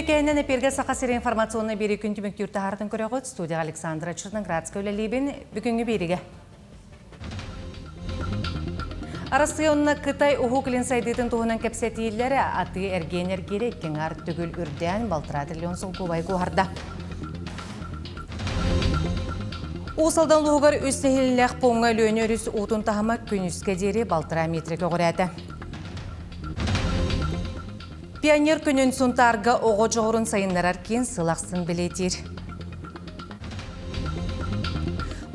Үтүө кэһинэн эпиэргэ Саха сирин информационнай биэрии күн түмүктүүр таһаартын көрөҕүт. Студияҕа Александра Черноградская үлэлиибин. Бүгүҥҥү биэриигэ. Арассыыйа уонна Кытай Уһук Илин сайдыытын туһунан кэпсэтиилэр атыы-эргиэн эргиирэ икки аҥаар төгүл үрдээн балтараа триллион солкуобайы куоһарда. Уус Алдан улууһугар үс нэһилиэнньэлээх пууҥҥа Өлүөнэ өрүс уутун таһыма күнүскэ диэри балтараа миэтэрэ көҕүрээтэ. Пионер күнүн Сунтаарга оҕо дьоҕурун сайыннарар киин сыл ахсын бэлиэтиир.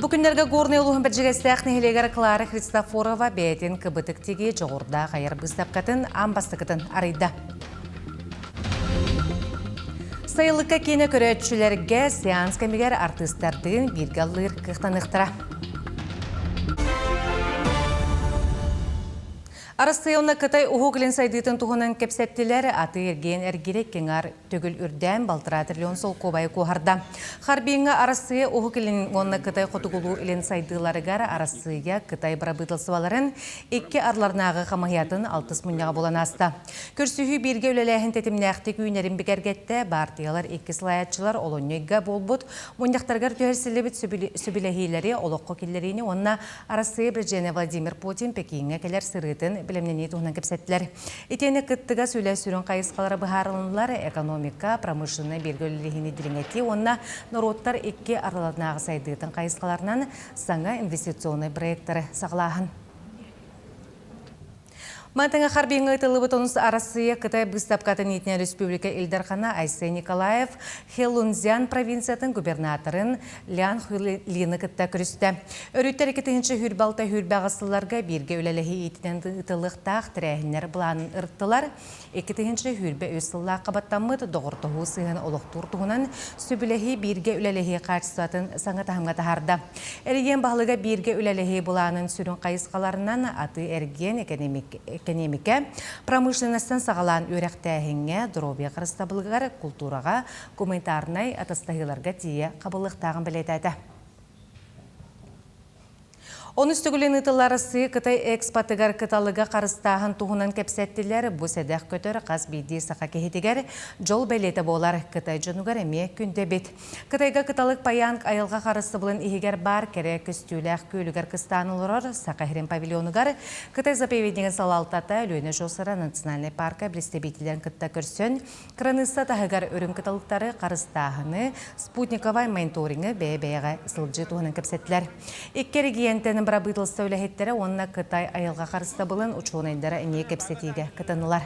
Бу күннэргэ Горнай улууһун Бэрдьигэстээх нэһилиэгэр Клара Христофорова бэйэтин кыбытык тигии дьоҕурдаах айар быыстапкатын аан бастакытын арыйда. Сайылыкка киинэ көрөөччүлэргэ сеанс кэмигэр артыыстардыын бииргэ ыллыыр кыахтаныахтара. Арассыыйа уонна Кытай Уһук Илин сайдыытын туһунан кэпсэттилэр. Атыы-эргиэн эргиирэ икки төгүл үрдээн балтараа триллион солкуобайы куоһарда. Харбиҥҥа Арассыыйа Уһук Илин уонна Кытай Хотугулуу-Илин сайдыыларыгар Арассыыйа Кытай бырабыыталыстыбаларын икки ардыларынааҕы хамыыһыйатын алтыс мунньаҕа буолан ааста. Көрсүһүү бииргэ үлэлээһин тэтимнээхтик үүнэрин бигэргэттэ, баартыйалар икки салайааччылар олунньу ыйга буолбут мунньахтарыгар түһэрсиллибит сөбүлэһиилэри олоххо киллэриини уонна Арассыыйа Президенэ Владимир Путин Пекиҥҥэ кэлэр сырыытын бэлэмнэнии туһунан кэпсэттилэр. Итиэннэ кыттыгас үлэ сүрүн хайысхалара быһаарылыннылар, экономика, промышленнай бииргэ үлэлэһиини дириҥэтии уонна норуоттар икки ардыларынааҕы сайдыытын хайысхаларынан саҥа инвестиционнай проектары саҕалааһын. Мантыҥа Харбиҥҥа ыытыллыбыт онус Арассыыйа Кытай быыстапкатын иитинэн республика Ил Дархана Айсен Николаев Хэлунцзян провинциятын губернаторын Лян Хуйлины кытта көрүстэ. Өрүттэр 2026-28 сылларга бииргэ үлэлэһии иитинэн ыытыллыахтаах тэрээһиннэр былаанын ырыттылар. 2023 сыллаахха баттаммыт доҕордоһуу сыһыан олохтуур туһунан сөбүлэһии бииргэ үлэлэһии хаачыстыбатын саҥа таһымҥа таһаарда. Эрэгийиэн баһылыга бииргэ үлэлэһии былаанын сүрүн хайысхаларынан атыы-эргиэн, экэниэмикэ, промышленностан саҕалаан үөрэхтээһиҥҥэ, доруобуйа харыстабылыгар, култуураҕа, гуманитарнай атастаһыыларга тиийэ хабыллыахтааҕын бэлиэтээтэ. Онус төгүлүн ыытыллар Арассыыйа Кытай экспотыгар кыталыга харыстааһын туһунан кэпсэттилэр. Бу сэдэх көтөр хас биирдии саха киһитигэр дьол бэлиэтэ буолар. Кытай дьонугар эмиэ күндү эбит. Кытайга кыталык Паянг айылҕа харыстабылын иһигэр баар кэрэ көстүүлээх күөлүгэр кыстаан олорор Саха сирин павильонугар Кытай заповеднигын салалтата Өлүөнэ Жосера национальнай парка представителлэрин кытта көрсөн Кыраныысса таһыгар үрүҥ кыталыктары харыстааһыны, спутниковай мониторингы бэйэ-бэйэҕэ сылдьыы туһунан кэпсэттилэр. Икки эрэгийиэнтэн бырабыыталыстыба үлэһиттэрэ уонна Кытай айылҕа харыстабылын учуонайдара эмиэ кэпсэтиигэ кытыннылар.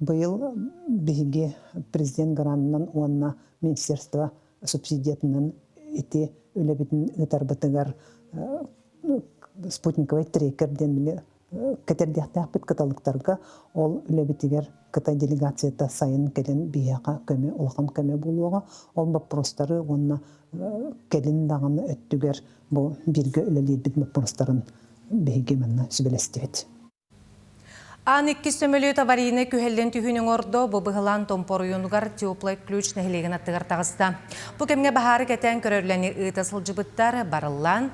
Быйыл биһиги президент гранынан уонна министерство субсидиятынан ити үлэбитин ыытарбытыгар спутниковай трекер диэн били кэтэрдиэхтээхпит кыталыктарга ол үлэбитигэр Кытай делегацията сайын кэлин биһиэхэ көмө улахан көмө буолуоҕа. Ол боппуруостары уонна кэлин даҕаны өттүгэр бу бииргэ үлэлиирбит боппуруостарын биһиги манна сүбэлэстибит. Аан иккис сөмөлүөт аварийнай күһэллэн түһүүнү оҥордо, бу быһылаан Томпо оройуонугар Теплай Ключ нэһилиэгин аттыгар таҕыста. Бу кэмҥэ баһаары кэтээн көрөрлэни ыыта сылдьыбыттар, барыллаан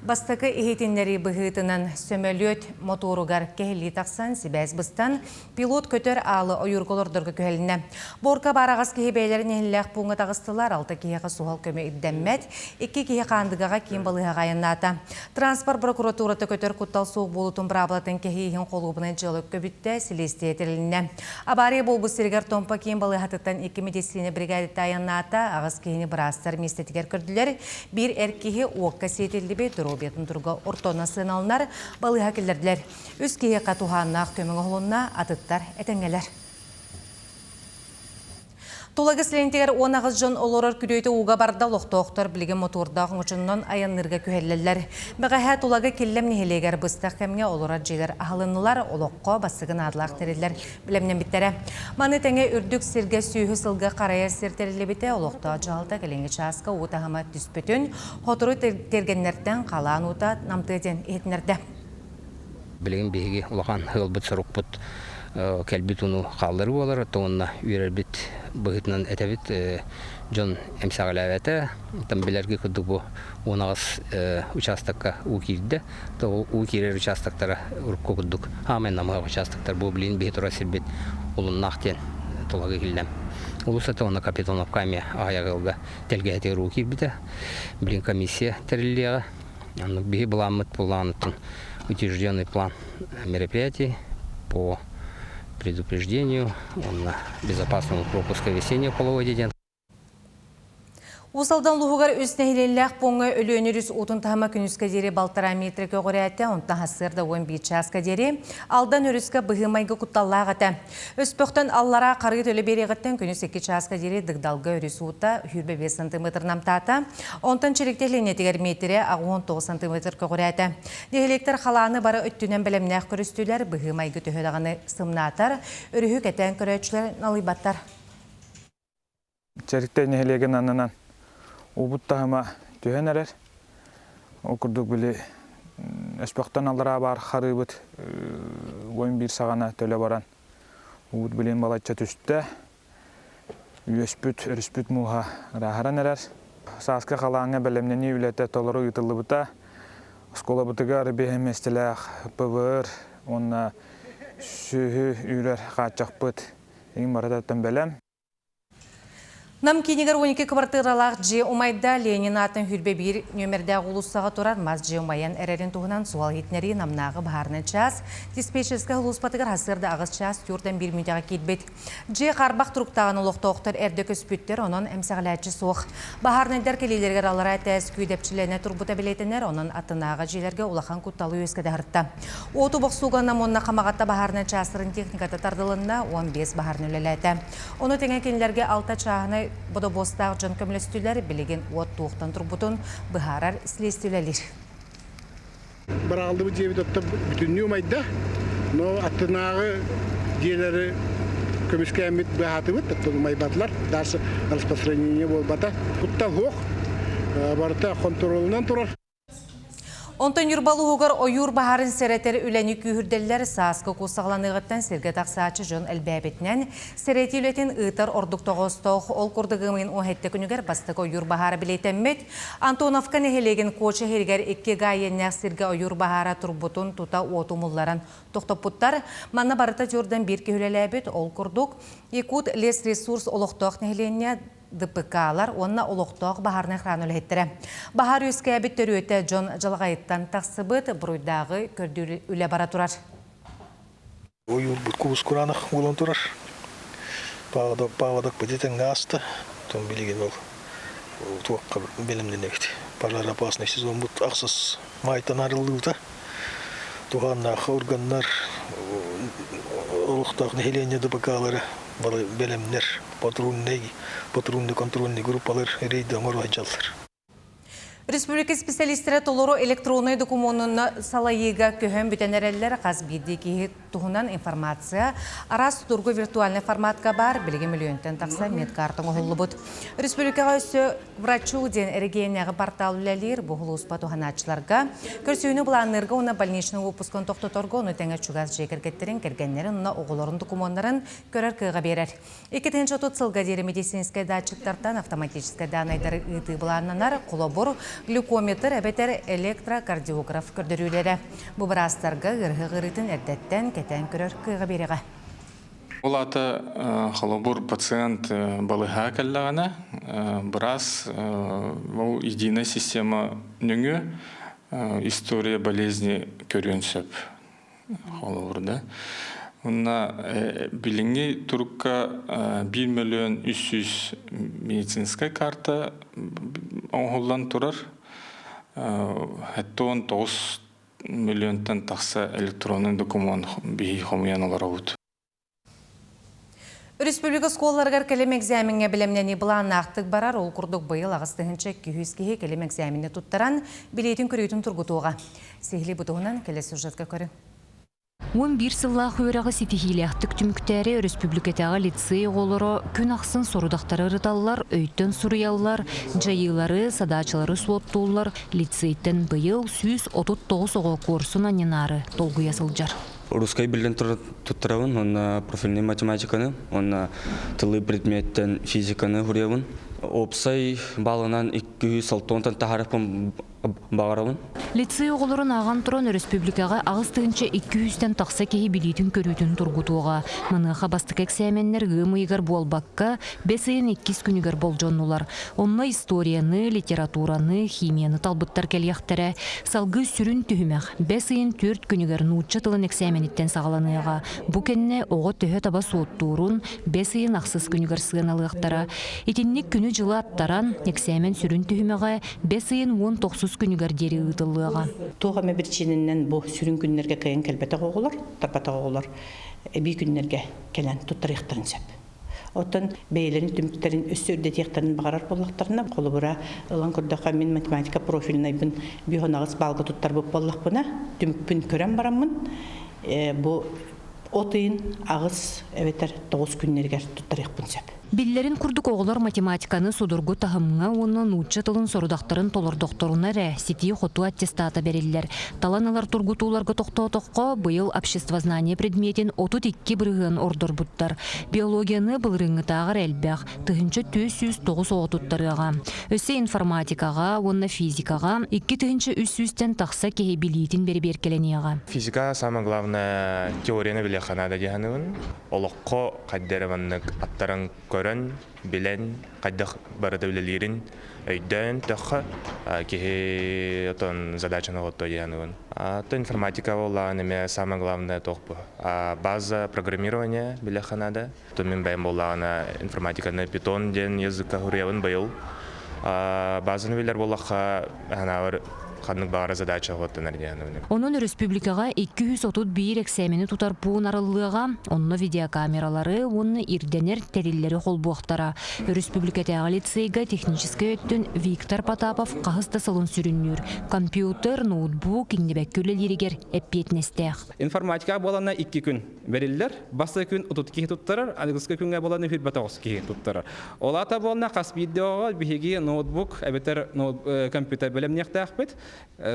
Бастакы иһитиннэрии быһыытынан сөмөлүөт мотуоругар кэһиллии тахсан, сибээс быстан, пилот көтөр аалы ойуурга олордорго күһэлиннэ. Борка баараҕас киһи бэйэлэрин иһиллээх пууҥҥа таҕыстылар, алта киһиэхэ суһал көмө ирдэммэт, икки киһи Хаандыгаҕа киин балыыһаҕа айаннаата. Транспорт прокуратурата көтөр куттал суох буолуутун быраабылатын кэһии иһин холуобунай дьыала көбүттэ, силиэстийэ тэрилиннэ. Абаарыйа буолбут сиригэр Томпо киин балыыһатыттан икки медицина бригадата айаннаата, аҕыс киһини быраастар миэстэтигэр көрдүлэр. Биир эр киһи уокка сиэтиллибит доруобуйатын туруга ортонон сыаналанар, балыыһа киллэрдилэр. Үс киһиэхэ туһааннаах көмө оҥоһулунна, атыттар этэҥҥэлэр. Тулагы сэлиэнтигэр 18 дьон олорор күрүөтэ ууга барда, олохтоохтор билигин мотуордаах оҥочоннон айанныырга күһэллэллэр. Бэҕэһээ Тулагы Киллэм нэһилиэгэр быстах кэмҥэ олорор дьиэлэр аһылыннылар, олоххо бастакы наадалаах тэриллэр бэлэмнэммиттэрэ. Маны тэҥэ үрдүк сиргэ сүөһү сылга харайар сир тэриллибитэ, олохтоох дьаһалта кэлиҥҥи чааска уу таһыма түспүтүн, сотору тиэргэннэртэн халаан уута намтыа диэн иһитиннэрдэ. Билигин биһиги улахан ыалбыт-сорукпут кэлбит ууну хаалларыы буолар, уонна үөрэрбит быһыытынан этэбит, дьон эмсэҕэлээбэтэ. Там билэргэ курдук бу 18 учаастакка уу киирдэ. Уу киирэр учаастактара урукку курдук аамай намыһах учаастактар бу билигин биһи турар сирбит Улуннаах диэн. Тулагы Киллэм улуусата уонна Капитоновка эмиэ аҕыйах ыалга тэлгэһэтигэр уу киирбитэ. Билин комиссия тэриллиэҕэ. Оннук биһи былааммыт былааныттан утвержденный план мероприятий по предупреждению уонна безопасному пропуску весеннего половодья диэн. Уус Алдан улууһугар үс нэһилиэнньэлээх пууҥҥа Өлүөнэ өрүс уутун таһыма күнүскэ диэри балтараа метр көҕүрээтэ, онтон сарсыарда 11 чааска диэри Алдан өрүскэ быһыы-майгы кутталлаах этэ. Өспөхтөн аллараа харыы төлө биэриэҕиттэн күнүс 2 чааска диэри Дыгдалга өрүс уута 25 сантиметр намтаата, онтон Чирикти нэһилиэнньэтигэр миэтирэ 69 сантиметр көҕүрээтэ. Нэһилиэктэр халааны бары өттүнэн бэлэмнээх көрүстүлэр, быһыы-майгы төһө даҕаны сымнаатар, өрүһү кэтээн көрөөччүлэр налыйбаттар. Чэриктэй нэһилиэгин аннынан уубут таһыма түһэн эрэр. Ол курдук били Өспөхтөн аллараа баар харыыбыт 11 саҕана төлө баран уубут билин балачча түстэ. Үөспүт, өрүспүт мууһа ырааһыран эрэр. Сааскы халааҥҥа бэлэмнэнии үлэтэ толору ыытыллыбыта. Оскуолабытыгар биэһэ миэстэлээх ПВР уонна сүөһү үүрэр хааччахпыт иҥ барытыттан бэлэм. Нам киинигэр 12 кыбартыыралаах дьиэ умайда. Ленин аатын хүрбэ биир нүөмэрдээх уулуссаҕа турар мас дьиэ умайан эрэрин туһунан суол иһитиннэрии Намнааҕы баһаарынай чаас диспетчерскэй сулууспатыгар сарсыарда аҕыс чаас түөртэн биир мүнүүтэҕэ киирбит. Дьиэ хаарбах туруктааҕын олохтоохтор эрдэ көспүттэр, онон эмсэҕэлээччи суох. Баһаарынайдар кэлиилэригэр аллараа этээс күүдэпчилэнэ турбута бэлиэтэнэр, онон аттынааҕы дьиэлэргэ улахан кутталы үөскэтэ сырытта. Уоту бохсууга Нам уонна Хамаҕатта баһаарынай чаастарын техниката тардылынна, 15 баһаарынай үлэлээтэ. Ону тэҥэ кинилэргэ алта чааһынай бодобуостаах дьон көмөлөстүлэр, билигин уот туохтан турбутун быһаарар силиэстийэ үлэлиир. Быраҕыллыбыт дьиэбит оттон бүтүннүү умайда, но аттынааҕы дьиэлэри көмүскээммит быһаатыбыт, оттон умайбатылар, дальше распространение буолбата. Куттал суох, барыта хонтуруолунан турар. Онтон Ньурба улууһугар ойуур баһаарын сэрэтэр үлэни күүһүрдэллэр. Сааскы кус саҕаланыаҕыттан сиргэ тахсааччы дьон элбээбитинэн, сэрэтии үлэтин ыытар ордук тоҕоостоох. Ол курдук ыам 17 күнүгэр бастакы ойуур баһаара бэлиэтэммит. Антоновка нэһилиэгин Куоча иһигэр икки гаа иэннээх сиргэ ойуур баһаара турбутун тута уоту умулларан тохтоппуттар. Манна барыта дьуурдан биир киһи үлэлээбит. Ол курдук, Якут лесресурс олохтоох нэһилиэнньэ ДПК-лар уонна олохтоох баһаарынай охрана үлэһиттэрэ. Баһаар үөскээбит төрүөтэ дьон дьалаҕайыттан тахсыбыт, буруйдааҕы көрдүүр үлэ бара турар. Ойуурбут кубус кураанах буолан турар. Паводок, паводок быдьытыҥҥа ааста. Оттон билигин ол туохха бэлэмнэнэбит. Пожароопасный сезоммут ахсыс маайтан арыллыбыта. Туһааннаах органнар, олохтоох нэһилиэнньэ ДПК-лара бары бэлэмнэр, патрульнай, патрульный контрольный группалар рейд оҥоро сылдьаллар. Республика специалистэрэ толору электроннай докумуонун салайыыга көһөн бүтэн эрэллэр. Хас биирдии киһи туһунан информация араас судургу виртуальнай форматка баар, билигин мөлүйүөнтэн тахса медкарта оҥоһуллубут. Республикаҕа өссө Врачу диэн эрэгийиэннээҕи портал үлэлиир. Бу улууспа туһанааччыларга көрсүһүүнү былаанныырга уонна больничный выпускун тохтоторго, ону тэҥэ чугас дьиэ кэргэттэрин, кэргэннэрин уонна оҕолорун докумуоннарын көрөр кыаҕа биэрэр. 2030 сылга диэри медицинскэй датчиктартан автоматическай даанайдары ыытыы былааннанар, холобур, глюкометр эбэтэр электрокардиограф көрдөрүүлэрэ. Бу быраастарга ыарыһах ыарыытын эрдэттэн кэтээн көрөр кыаҕы биэриэҕэ. Ол аата холобур пациент балыыһаҕа кэллэҕинэ быраас ол единая система нөҥүө история болезни көрүөн сөп. Холобур да. Уонна билиҥҥи турукка 1 миллион 300 медицинскай карта оҥоһуллан турар. 79 миллионтан тахса электронный документ биһи хомуйан олоробут. Республика оскуолаларыгар кэлим экзамеҥҥа бэлэмнэнии былааннаахтык барар. Ол курдук быйыл 8200 киһи кэлим экзамени туттаран, билиэтин көрүүтүн тургутуоҕа. Сиһилии бу туһунан кэлэ сюжетка көрүҥ. 11 сыллаах үөрэҕи ситиһиилээхтик түмүктээри өрөспүүбүлүкэтээҕи лицей оҕолоро күн ахсын сорудахтары ырыталлар, өйтөн суруйаллар, дьайыылары, садаачалары суоттууллар. Лицейтэн быйыл 139 оҕо куорсун анньынаары долгуйа сылдьар. Русскай биллэн туттарабын, уонна профильнай математиканы, уонна тылы предметтэн физиканы хуруйабын. Уопсай балынан 260 тахарыппын. баҕарабын. Лицей оҕолорун ааҕан туран өрөспүүбүлүкэҕэ 8200-тэн тахса киһи билиитин-көрүүтүн тургутуоҕа. Маныаха бастакы эксээмэннэр ыам ыйыгар буолбакка, бэс ыйын иккис күнүгэр болдьоннулар. Онно историяны, литератураны, химияны талбыттар кэлиэхтэрэ. Салгыы сүрүн түһүмэх бэс ыйын түөрт күнүгэр нуучча тылын эксээмэниттэн саҕаланыаҕа. Бу кэннэ оҕо төһө таба суоттуурун бэс ыйын ахсыс күнүгэр сыаналыахтара. Итинник күнү-дьылы аттаран, эксээмэн сүрүн түһүмэҕэ бэс ыйын 19 күнүгэр диэри ыытыллыаҕа. Туох эмэ биричиинэнэн бу сүрүн күннэргэ кыайан кэлбэтэх оҕолор, тарбатах оҕолор эбии күннэргэ кэлэн туттарыахтарын сөп. Оттон бэйэлэрин түмүктэрин өссө үрдэтиэхтэрин баҕарар буоллахтарына, холобура, ылан көрдөххө, мин математика профильнайбын 5-8 баалга туттарбыт буоллахпына, түмүкпүн көрөн бараммын, бу от ыйын аҕыс эбэтэр тоҕус күннэригэр туттарыахпын сөп. Биллэрин курдук оҕолор математиканы судургу таһымҥа уонна нуучча тылын сорудахтарын толордохторуна эрэ ситии-хотуу аттестата бэриллэр. Талан ылар тургутууларга тохтоотоххо, быйыл обществознание предметин 32% ордорбуттар. Биологияны былырыыҥҥытааҕар элбэх, 1409 оҕо туттарыаҕа. Өссө информатикаҕа уонна физикаҕа 2300-тэн тахса киһи билиитин бэрэбиэркэлэниэҕэ. Физика самое главное теорияны билиэххэ наада дии саныыбын. Олоххо хайда эрэ маннык аттаран көрөн, билэн, хайдах барыта үлэлиирин өйдөөн төххө киһи отон задачаны оҕотто дии саныыбын. То информатика буоллаҕын эмиэ самое главное туох бу база программирования билиэххэ наада. То мин бэйэм буоллаҕына информатиканы Python диэн языкка суруйабын быйыл. Базаны билэр буоллахха ханаабар ханнык баҕара задача оттонор диэн. Онон өрөспүүбүлүкэҕэ 231 эксээмэни тутар пуун арыллыаҕа, онно видеокамералары уонна ирдэнэр тэриллэри холбуохтара. Өрөспүүбүлүкэтээҕи лицейгэ техническэй өттүн Виктор Потапов хаһыс да сылын сүрүннүүр. Компьютер, ноутбук иҥнибэккэ үлэлииригэр эппиэтинэстээх. Информатика буолана икки күн бэриллэр. Бастакы күн 30 киһи туттарар, аныгыскы күҥҥэ буолан 29 киһи туттарар. Ол аата буолна хас биирдии оҕо биһиги ноутбук эбэтэр компьютер бэлэмниэхтээхпит.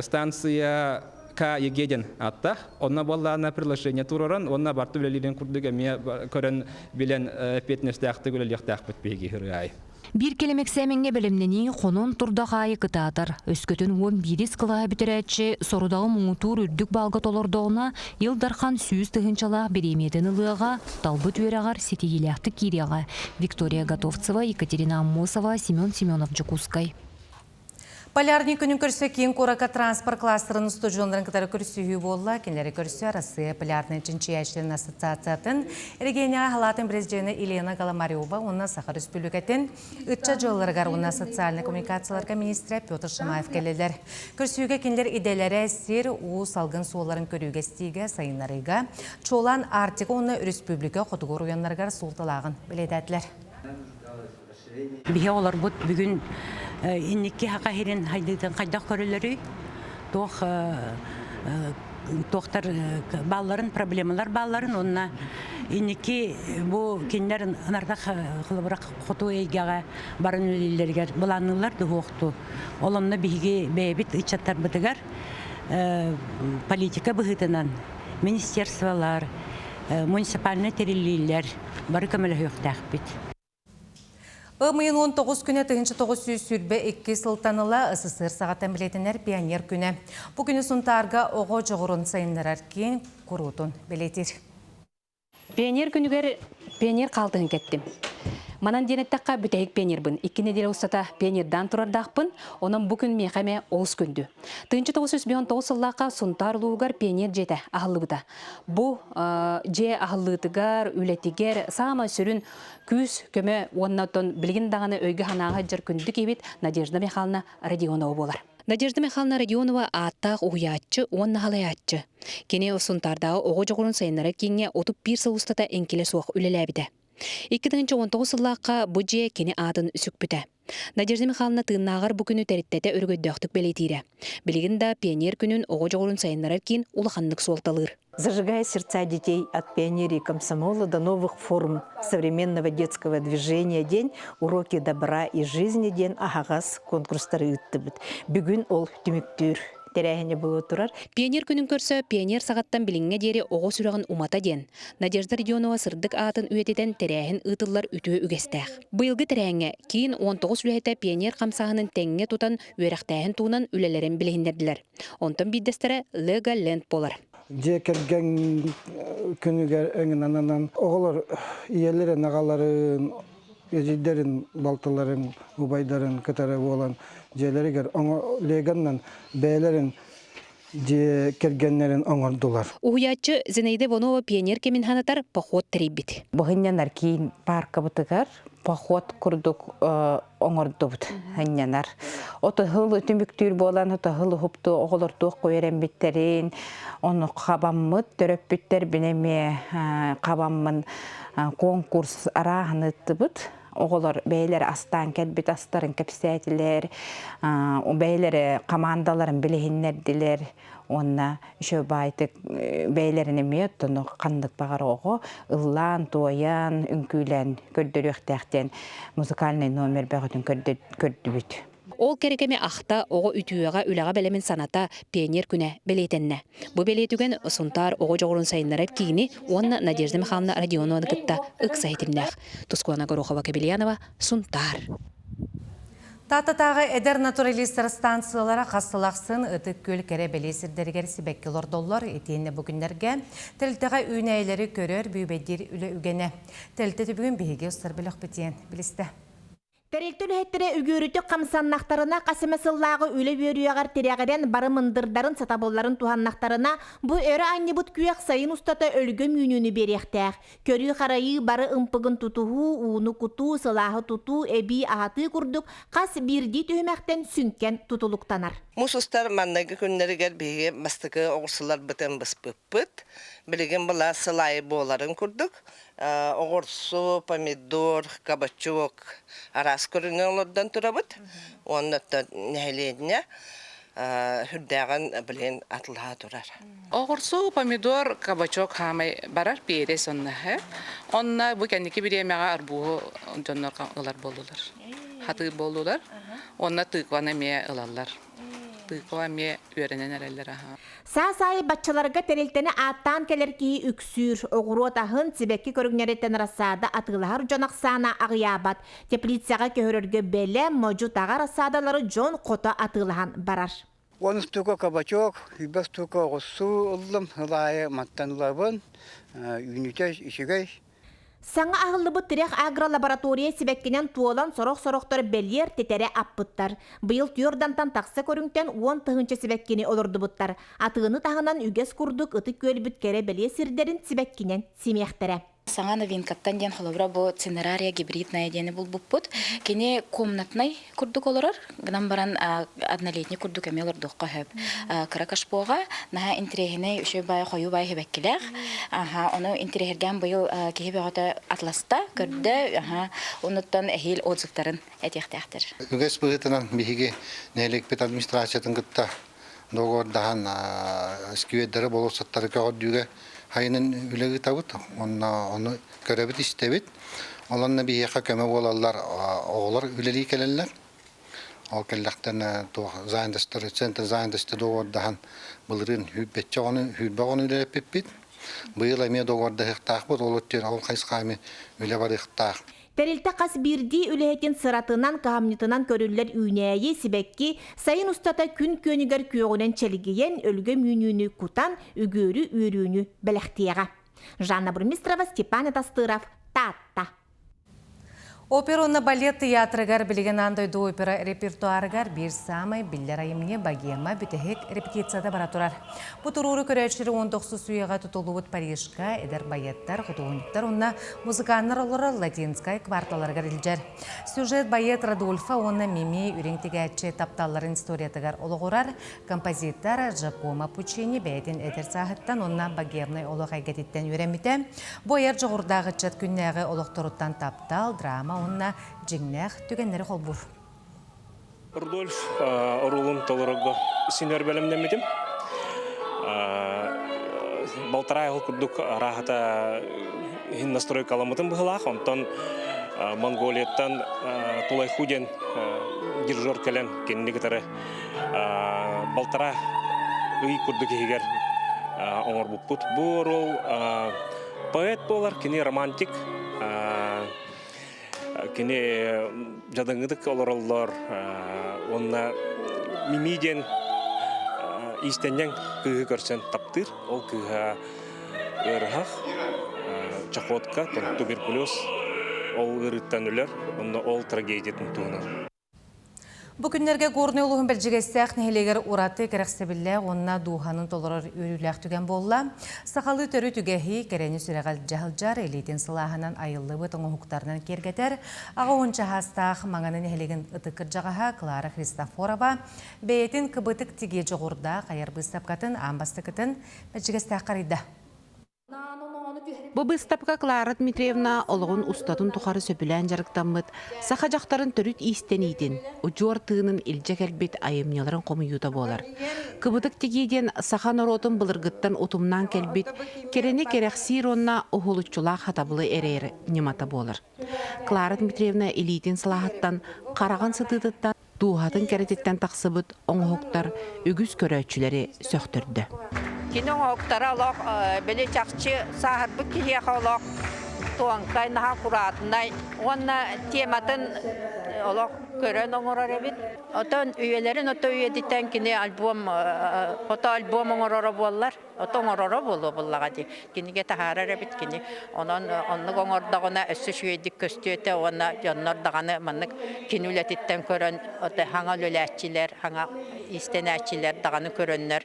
Станция К Егедин аттах. Онно буоллаана приложение тураран, уонна барты үлэлиирин курдук эмиэ көрөн билэн эппиэтинэстээхтик үлэлиэхтээхпит биһиги ырыай. Биир кэлим эксээмэҥҥэ бэлэмнэнии хонон турдах аайы кытаатар. Өскөтүн 11 кылааһы бүтэрээччи сорудаҕы муҥутуур үрдүк баалга толордоҕуна, Ил Дархан 100 тыһыынчалаах бириэмийэтин ылыаҕа, талбыт үөрэҕэр ситиһиилээхтик киириэҕэ. Виктория Готовцева, Екатерина Аммосова, Семен Семенов, Дьокуускай. Полярный күнүн көрсө киин куоракка транспорт кластерын устудьуоннарын кытары көрсүһүү буолла. Кинилэри көрсө Россия полярнай чинчийээччилэрин ассоциациятын региональнай халаатын президенэ Елена Голомарева уонна Саха Республикатын ыччат дьыалаларыгар уонна социальнай коммуникацияларга министрэ Петр Шамаев кэллилэр. Көрсүүгэ кинилэр идэлэрэ сир, уу, салгын суолларын көрүүгэ-истиигэ, сайыннарыыга, чуолаан Арктика уонна республика хотугу оройуоннарыгар суолталааҕын бэлиэтээтилэр. Биһи оҕолорбут бүгүн инники хаха иһирин хайдыытын хайдах көрөлөрүй? Туох туохтар баалларын, проблемалар баалларын уонна инники бу кинилэр ынардах холобура хоту эйгэҕэ баран үлэлииллэригэр былаанныыллар дуһуохту. Ол онно биһиги бэйэбит ыччаттарбытыгар политика быһыытынан министерстволар, муниципальнай тэриллиилэр бары көмөлөһүөхтээхпит. Ымыйын 19 күнэ 1922 сылтан ыла СССР саҕаттан билэтинэр пионер күнэ. Бу күнү Сунтаарга оҕо дьоҕурун сайыннарар киин куруутун бэлиэтиир. Пионер күнүгэр пионер хаалтыһын кэттим. Манан диэн эттэххэ бүтэһик пионербын. Икки нэдиэлэ устата пионердаан турардаахпын. Онон бу күн миэхэ эмэ олус күндү. 1959 сыллаахха Сунтаар улууһугар пионер дьиэтэ аһыллыбыта. Бу дьиэ аһыллыытыгар, үлэтигэр саамай сүрүн күүс, көмө уонна оттон билигин даҕаны өйгө-санааҕа сылдьар күндү киһибит Надежда Михайловна Родионова буолар. Надежда Михайловна Родионова ааттаах уһуйааччы уонна халайааччы. Кини Сунтаардааҕы оҕо дьоҕурун сайыннарар кииҥҥэ 31 сыл устата эҥкилэ суох үлэлээбитэ. 2019 сыллаахха бу дьиэ кини аатын сүкпүтэ. Надежда Михайловна тыыннааҕар бу күнү тэриттэтэ өрөгөйдөөхтүк бэлиэтиирэ. Билигин да пионер күнүн оҕо дьоҕурун сайыннарар киин улаханнык суолталыыр. Зажигая сердца детей от пионерии комсомола до новых форм современного детского движения день уроки добра и жизни диэн аһаҕас конкурстары ыыттыбыт. Бүгүн ол түмүктүүр. тэрээһини буолу турар. Пионер күнүн көрсө пионер саҕаттан билиҥҥэ диэри оҕо сүрэҕин умата диэн Надежда Родионова сырдык аатын үйэтитэн тэрээһин ыытыллар үтүө үгэстээх. Быйылгы тэрээһиҥҥэ киин 19 үлэһитэ пионер хамсааһынын тэҥҥэ тутан үөрэхтээһин туһунан үлэлэрин билиһиннэрдилэр. Онтон биирдэстэрэ Лего Ленд буолар. Дьиэ кэргэн күнүгэр эҥин оҕолор ийэлэрин, аҕаларын, эдьиийдэрин, балтыларын, убайдарын кытары буолан дьиэлэригэр леганнан бэйэлэрин дьиэ кэргэннэрин оҥордулар. Уһуйааччы Зинаида Иванова пионер кэмин санатар поход тэрийбит. Быһынньанар киин паркабытыгар поход курдук оҥордубут ынньанар. Отоһыл түмүктүүр буолан отоһыл уһупту оҕолор туох үөрэммиттэрин, ону хабаммыт төрөппүттэр бин эмиэ хабаммын конкурс арааһын ыыттыбыт. Оҕолор бэйэлэрэ астаан кэлбит астарын кэпсээтилэр, бэйэлэрэ командаларын билиһиннэрдилэр уонна еще баайтык бэйэлэрин эмиэ оттон ханнык баҕар оҕо ыллаан-туойан, үҥкүүлээн көрдөрүөхтээх диэн музыкальный номер бөҕөтүн көрдүбүт. Ол кэрэкэми ахта оҕо үтүөҕэ, үлэҕэ бэлэмин саната Пионер күнэ бэлиэтэннэ. Бу бэлиэ түгэн Сунтаар оҕо дьоҕурун сайыннарар киини уонна Надежда Михайловна Родионованы кытта ыкса ситимнээх. Тускулана Горохова-Кобельянова, Сунтаар. Тааттатааҕы эдэр натуралистар станциялара хас сыл ахсын Ытык Күөл кэрэ бэлиэ сирдэригэр сибэкки олордоллор. Итиэннэ бу күннэргэ тэрилтэҕэ үүнээйилэри көрөр, бүүбэйдиир үлэ үгэнэ. Тэрилтэ түбүгүн биһиги устар бөлөхпүтүн билистэ. Тэрилтэ үлэһиттэрэ үгүөрүтүк хамсаннахтарына, хас эмэ сыллааҕы үлэ үөрүйэҕэр тирэҕирэн бары мындырдарын, сатабылларын туһаннахтарына, бу өрө анньыбыт күөх сайын устата өлгөм үүнүүнү биэриэхтээх. Көрүү-харайыы бары ымпыгын тутуһуу, ууну кутуу, сылааһы тутуу, эбии аһатыы курдук хас биирдии түһүмэхтэн сүҥкэн тутулуктанар. Муус устар маҥнайгы күннэригэр биһиги бастакы оҕурсуларбытын быспыппыт. Билигин былаас сыл аайы буоларын курдук, оҕурсу, помидор, кабачок араас көрүҥү олордон турабыт. Уонна нэһилиэнньэ сүрдээҕин билигин атылаһа турар. Оҕурсу, помидор, кабачок хаамай барар, перец онно Онно бу кэнники бириэмэҕэ арбуһу дьоннор ылар буоллулар. Хатыы буоллулар. Онно тыкваны эмиэ ылаллар. Тыква эмиэ үөрэнэн эрэллэр аһа. Саас аайы баччаларга тэрилтэни ааттаан кэлэр киһи үксүүр. Оҕуруот аһын, сибэкки көрүҥнэриттэн рассада атыылаһар дьон ахсаана аҕыйаабат. Теплицаҕа көһөрөргө бэлэм, модьу-таҕа рассадалары дьон хото атыылаһан барар. Он штука кабачок, үбэ штука оҕуссуу ыллым, ылаайы мантан ылабын, үүнүүтэ үчүгэй. Саҥа аһыллыбыт Тирэх агролаборатория сибэккинэн туолан сорох-сорохтор бэлиэр титэрэ аппыттар. Быйыл түөрдантан тахса көрүҥтэн 10 тыһыынча сибэккини олордубуттар. Атыыны таһынан үгэс курдук Ытык Күөлбүт кэрэ бэлиэ сирдэрин сибэккинэн симиэхтэрэ. Саҥа новинкаттан диэн холобура бу цинерария гибридная диэни булбуппут. Кини комнатнай курдук олорор, гынан баран однолетний курдук эмиэ олордуохха сөп. Кыра кашпоҕа наһаа интэриэһинэй үчүгэй баай хойуу баай сибэккилээх. Аха, ону интэриэһиргээн быйыл киһи бөҕөтө атласта, көрдө, аха, онуттан эһиил отзывтарын этиэхтээхтэр. Үгэс быһыытынан биһиги нэһилиэкпит администрациятын кытта договордаһан сквердэри, болуоссаттары көҕөрдүүгэ хайынан үлэ ыытабыт. Онно ону көрөбүт-истэбит. Олонно биһиэхэ көмө буолаллар оҕолор үлэлии кэлэллэр. Ол кэллэхтэн туох занятостары, центр занятости договордаһан былырыын сүүрбэччэ оҕону, сүүрбэ оҕону үлэлэппиппит. Быйыл эмиэ договордаһыахтаахпыт, ол өттүгэр ол хайысха эмиэ үлэ барыахтаах. Тэрилтэ хас биирдии үлэһитин сыратынан, кыһамньытынан көрүллэр үүнээйи, сибэкки, сайын устата күн күөнүгэр күөҕүнэн чэлгийэн, өлгөм үүнүүнү кутан, үгүөрү үөрүүнү бэлэхтиэҕэ. Жанна Бурмистрова, Степан Атастыров, Таатта. Опера уонна балет театрыгар билигин аан дойду опера репертуарыгар биир саамай биллэр айымньы «Богема» бүтэһик репетицията бара турар. Бу туруору көрөөччүлэр 19 үйэҕэ тутуллубут Парижка эдэр байыаттар, худуоһунньуктар уонна музыканнар олорор латинскай кварталарыгар илдьэр. Сюжет байыат Радольфа уонна Мими үрүҥ тигээччи тапталларын историятыгар олоҕурар композитор Джакомо Пуччини бэйэтин эдэр сааһыттан уонна богемнай олох эйгэтиттэн үөрэммитэ. Бу айар дьоҕурдаах ыччат күннээҕи олохторуттан таптал, драма уонна дьиҥнээх түгэннэри холбуур. Рудольф оруолун толорорго синер бэлэмнэммитим. Балтараа жыл курдук арааһата иһин настройкаламмытым быһылаах. Онтон Монголияттан Тулайху диэн дирижер кэлэн кинини кытары балтараа ый курдук иһигэр оҥорбуппут. Бу оруол поэт буолар, кини романтик, кини дьадаҥытык олороллор уонна Мими диэн иистэнньэҥ кыыһы көрсөн таптыыр. Ол кыыһа ыарыһах, чахотка, туберкулез ол ыарыыттан өлөр, онно ол трагедиятын туһунан. Бу күннэргэ Горнай улууһун Бэрдьигэстээх нэһилиэгэр ураты кэрэхсэбиллээх уонна дууһанын толорор үөрүүлээх түгэн буолла. Сахалыы төрүт үгэһи, кэрэни сүрэҕэл дьаһалдьар, илиитин сылааһынан айыллыбыт оҥоһуктарынан киэргэтэр аҕа уонча саастаах Маҥаны нэһилиэгин ытык кырдьаҕаһа Клара Христофорова бэйэтин кыбытык тигиэ дьоҕурдаах айар быыстапкатын аан бастакытын Бэрдьигэстээххэ арыйда. Бу быыстапка Клара Дмитриевна олоҕун устатын тухары сөбүлээн дьарыктаммыт саха дьахтарын төрүт иистэниитин, удьуор тыынын илдьэ кэлбит айымньыларын хомуйуута буолар. Кыбытык тигии диэн саха норуотун былыргыттан утумнаан кэлбит кэрэни кэрэхсиир уонна уһулуччулаах хатабылы эрэйэр ньымата буолар. Клара Дмитриевна илиитин сылааһыттан, хараҕын сытыытыттан, дууһатын кэрэтиттэн тахсыбыт оҥоһуктар үгүс көрөөччүлэри сөхтөрдө. Кини оҥоһуктара олох били чахчы сааһырбыт киһиэхэ олох туонкай, наһаа кураатынай уонна тематын олох көрөн оҥорор эбит. Отон үйэлэрин ото үйэтиттэн кини альбом фото альбом оҥороро буоллар ото оҥороро буолуо буллаҕа дии. Кинигэ таһаарар эбит кини. Онон оннук оҥордоҕуна өссө үчүгэйдик көстүө этэ уонна дьоннор даҕаны маннык кини үлэтиттэн көрөн хаҥа үлэлээччилэр, хаҥа иистэнээччилэр даҕаны көрөннөр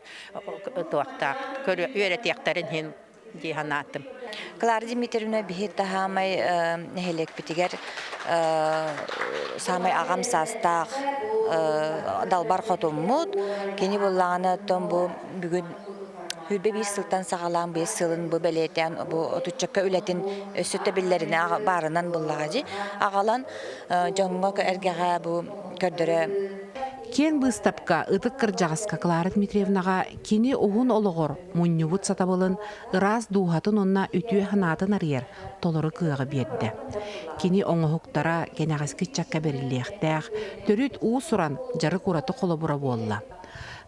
туохтаах үөрэтиэхтэрин иһин дии санаатым. Клара Дмитриевна биһи таһаамай нэһилиэкпитигэр саамай аҕам саастаах далбар хотуммут. Кини буллаҕына оттон бу бүгүн 21 сылтан саҕалаан быйыл сылын бу бэлиэтээн бу отуччакка үлэтин өссө тэбиллэринэ баарынан буллаҕа дии. Аҕалан дьоҥҥо эргэҕэ бу көрдөрө Киэҥ быыстапка ытык кырдьаҕаска Клара Дмитриевнаҕа кини уһун олоҕор мунньубут сатабылын, ыраас дууһатын уонна үтүө санаатын арыйар толору кыаҕы биэрдэ. Кини оҥоһуктара кэнэҕэски ыччакка бэриллиэхтээх, төрүт уус-уран дьарык ураты холобура буолла.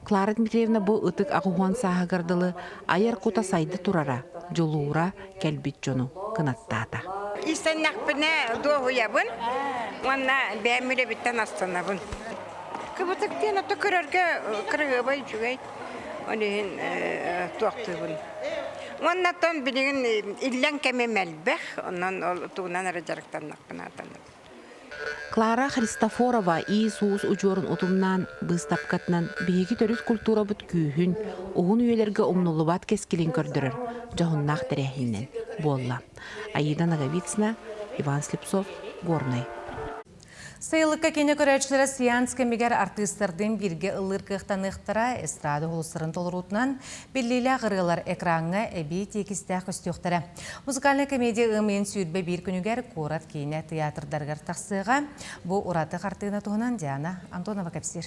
Клара Дмитриевна бу ытык аҕыһуон сааһыгар дылы айар кута сайда турара, дьулуура кэлбит дьону кынаттаата. Истэннэхпинэ дуоһуйабын уонна бэйэм үлэбиттэн астынабын. Кыбытык диэн ото көрөргө кырыһыабай үчүгэй. Ол иһин туохтуубун. Уонна оттон билигин иллэҥ кэмим элбэх, онон ол тугунан эрэ дьарыктаннахпына атанабын. Клара Христофорова Иисус удьуорун утумнаан быыстапкатынан биһиги төрүт культурабыт күүһүн, уһун үйэлэргэ умнуллубат кэскилин көрдөрөр дьоһуннаах тэрээһининэн буолла. Аида Ноговицына, Иван Слепцов, Горнай. Сайылыкка киинэ көрөөччүлэрэ сеанс кэмигэр артыыстардыын бииргэ ыллыыр кыахтаныахтара, эстрада уһулустарын толоруутунан биллиилээх ырыалар экраҥҥа эбии тиэкистээх көстүөхтэрэ. Музыкальнай комедия ыам ыйын 21 күнүгэр куорат киинэ тыйаатырдарыгар тахсыаҕа. Бу ураты хартыына туһунан Диана Антонова кэпсиир.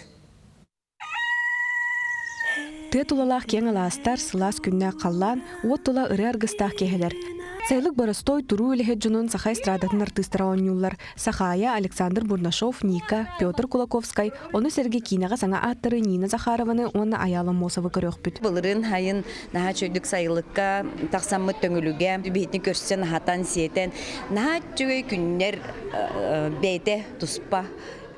Тыа тулалаах киэҥ алаастар, сылаас күннээх халлаан, уот тула ырыа аргыстаах киэһэлэр. Сайылык боростуой туруу үлэһит дьонун саха эстрадатын артыыстара оонньууллар. Сахаайа, Александр Бурнашов, Ника, Петр Кулаковскай, ону сэргэ киинэҕэ саҥа ааттары Нина Захарованы уонна Айаала Мосовы көрүөхпүт. Былырыын сайын наһаа үчүгэйдик сайылыкка тахсаммыт Төҥүлүгэ биһитин көрсөн аһатан-сиэтэн наһаа үчүгэй күннэр бэйэтэ туспа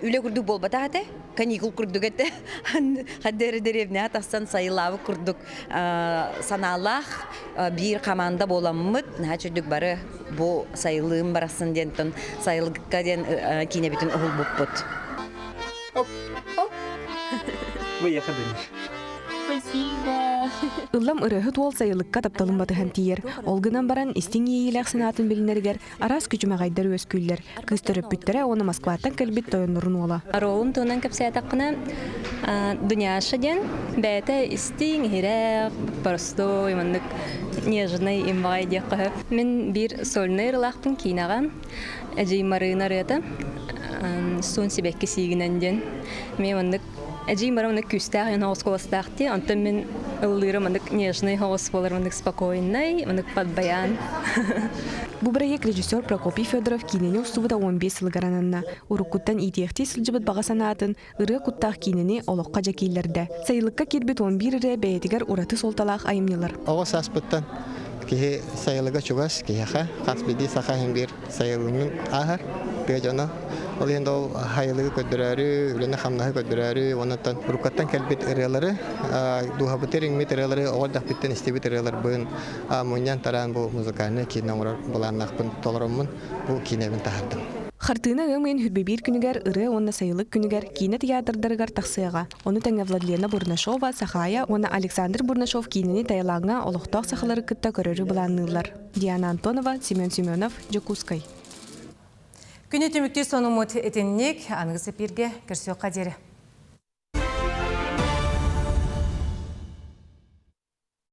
үлэ курдук буолбатах этэ каникул курдук этэ ханна эрэ дэриэбинэҕэ тахсан сайылаабыт курдук санаалаах биир команда буоламмыт наһаа үчүгдүк бары бу сайылыым барахсан диэнтэн сайылыкка диэн киинэбитин уһулбуппут. Выехали. Спасибо. Ыллам ырыаһыт уол сайылыкка тапталын батыһан тиийэр. Ол гынан баран истиҥ иэйиилээх санаатын билинэригэр араас күчүмэҕэйдэр үөскүүллэр. Кыыс төрөппүттэрэ уонна Москваттан кэлбит тойоннорун уола. Оруолун туһунан кэпсээтэххинэ, Дуняша диэн бэйэтэ истиҥ, иһирэх, простой, маннык нежный имбаҕай диэххэ сөп. Мин биир сольнай ырылаахпын киинэҕэ Эдьиий Марыына ырыата Суун сибэкки сиигинэн диэн. Эмиэ маннык Эдьиийим бары маннык күүстээх эн оҕус куоластаах дии, онтон мин ыллыырым маннык нежный оҕус буолар, маннык спокойный, маннык под баян. Бу бырайыак режиссер Прокопий Федоров киинэни устубута 15 сылыгар ананна. Уруккуттан иитиэхтии сылдьыбыт баҕа санаатын, ырыа куттаах киинэни олоххо дьэ киллэрдэ. Сайылыкка киирбит 11 ырыа бэйэтигэр ураты суолталаах айымньылар. Оҕо сааспыттан киһи сайылыга чугас киһиэхэ хас биирдии саха иһин биир сайылыгын ааһар тыа дьоно. Ол иһин да ол сайылыгы көрдөрөөрү, үлэни-хамнаһы көрдөрөөрү, уонна уруккаттан кэлбит ырыалары, дууһабытыгар иҥмит ырыалары оҕо эрдэхпиттэн истибит ырыаларбын мунньан тараан бу музыкальнай киинэ оҥорор былааннаахпын толороммун бу киинэбин таһаардым. Хартыына ыам ыйын хүрбэбиир күнүгэр ырыа уонна сайылык күнүгэр киинэ театрдарыгар тахсыаҕа. Ону тэҥэ Владлена Бурнашова, Сахаайа уонна Александр Бурнашов киинэни Таилаҥҥа олохтоох сахалары кытта көрөрү былаанныыллар. Диана Антонова, Семен Семенов, Дьокуускай. Күнү түмүктүү сонуммут итинник аныгы эпииргэ көрсүөххэ диэри.